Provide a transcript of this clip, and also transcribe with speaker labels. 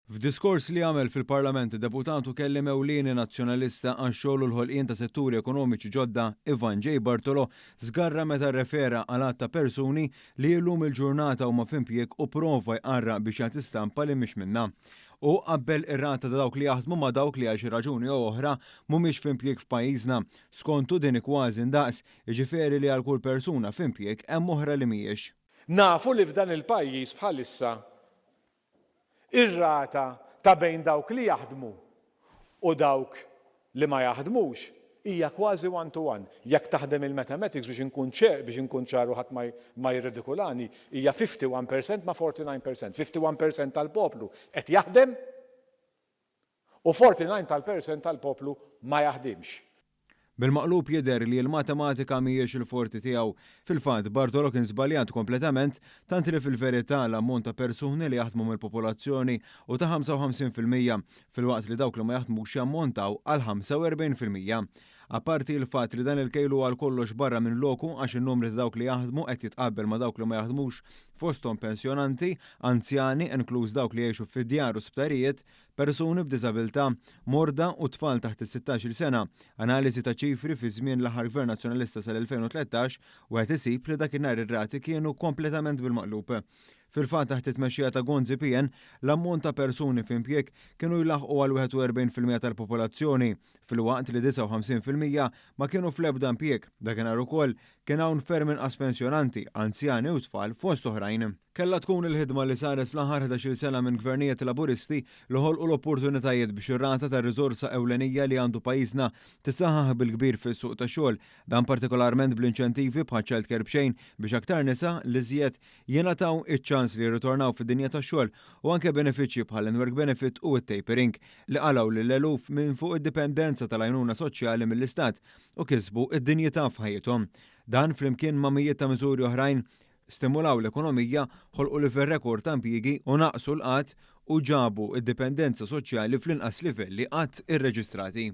Speaker 1: F'diskors li għamel fil-Parlament id-Deputat u Kelliem Ewlieni Nazzjonalista għax-Xogħol u l-Ħolqien ta' Setturi Ekonomiċi Ġodda Ivan J. Bartolo żgarra meta rrefera għal għadd ta' persuni li illum il-ġurnata huma f'impjieg u prova jqarraq biex jagħti stampa li mhix minnha. Hu qabbel ir-rata ta' dawk li jaħdmu ma' dawk li għal xi raġuni jew oħra mhumiex f'impjieg f'pajjiżna. Skontu din hi kważi ndaqs, jiġifieri li għal kull persuna f'impjieg hemm oħra li mhijiex.
Speaker 2: Nafu li f'dan il-pajjiż bħalissa Ir-rata ta' bejn dawk li jaħdmu u dawk li ma jaħdmux hija kważi one to one. Jekk taħdem il-mathematics biex inkun ċer, biex inkun ċar u ħadd ma ma jirredikulani, hija 51% ma' 49%. 51% tal-poplu qed jaħdem u 49 tal-percent tal-poplu ma jaħdimx.
Speaker 1: Bil-maqlub jidher li l-matematika mhijiex il-forti tiegħu. Fil-fatt, Bartolo kien żbaljat kompletament tant li fil-verità l-ammont ta' persuni li jaħdmu mill-popolazzjoni hu ta' 55% filwaqt li dawk li ma jaħdmux jammontaw għal 45%. Apparti l-fatt li dan il-kejl hu għal kollox barra minn loku għax in-numri ta' dawk li jaħdmu qed jitqabbel ma' dawk li ma jaħdmux fosthom pensjonanti, anzjani inkluż dawk li jgħixu fid-djar u sptarijiet, persuni b'diżabilità, morda u tfal taħt is-sittax-il sena. Analiżi ta' ċifri fi żmien l-aħħar Gvern Nazzjonalista sal-2013, wieħed isib li dakinhar ir-rati kienu kompletament bil-maqlub. Fil-fatt taħt it-tmexxija ta' Gonzi PN, l-ammont ta' persuni f'impjieg kienu jlaħħqu għal 41% tal-popolazzjoni, filwaqt li 59% ma kienu fl-ebda impjieg. Dakinhar ukoll kien hawn ferm inqas pensjonanti, anzjani u tfal fost oħrajn. Kellha tkun il-ħidma li saret fl-aħħar 11-il sena minn gvernijiet Laburisti li ħolqu l-opportunitajiet biex ir-rata tar-riżorsa ewlenija li għandu pajjiżna tissaħħaħ bil-kbir fis-suq tax-xogħol. Dan partikolarment bl-inċentivi bħaċ-child care b'xejn biex aktar nisa, l-iżjed, jingħataw iċ-ċans li jirritornaw fid-dinja tax-xogħol u anke benefiċċji bħall-in-work benefit u t-tapering li qalgħu lil eluf minn fuq id-dipendenza tal-għajnuna soċjali mill-Istat u kisbu d-dinjità f'ħajjithom. Dan flimkien ma' mijiet ta' miżuri oħrajn stimulaw l-ekonomija, ħolqu livell rekord ta' impjiegi u naqqsu l-qgħad u ġabu d-dipendenza soċjali fl-inqas livelli qatt irreġistrati.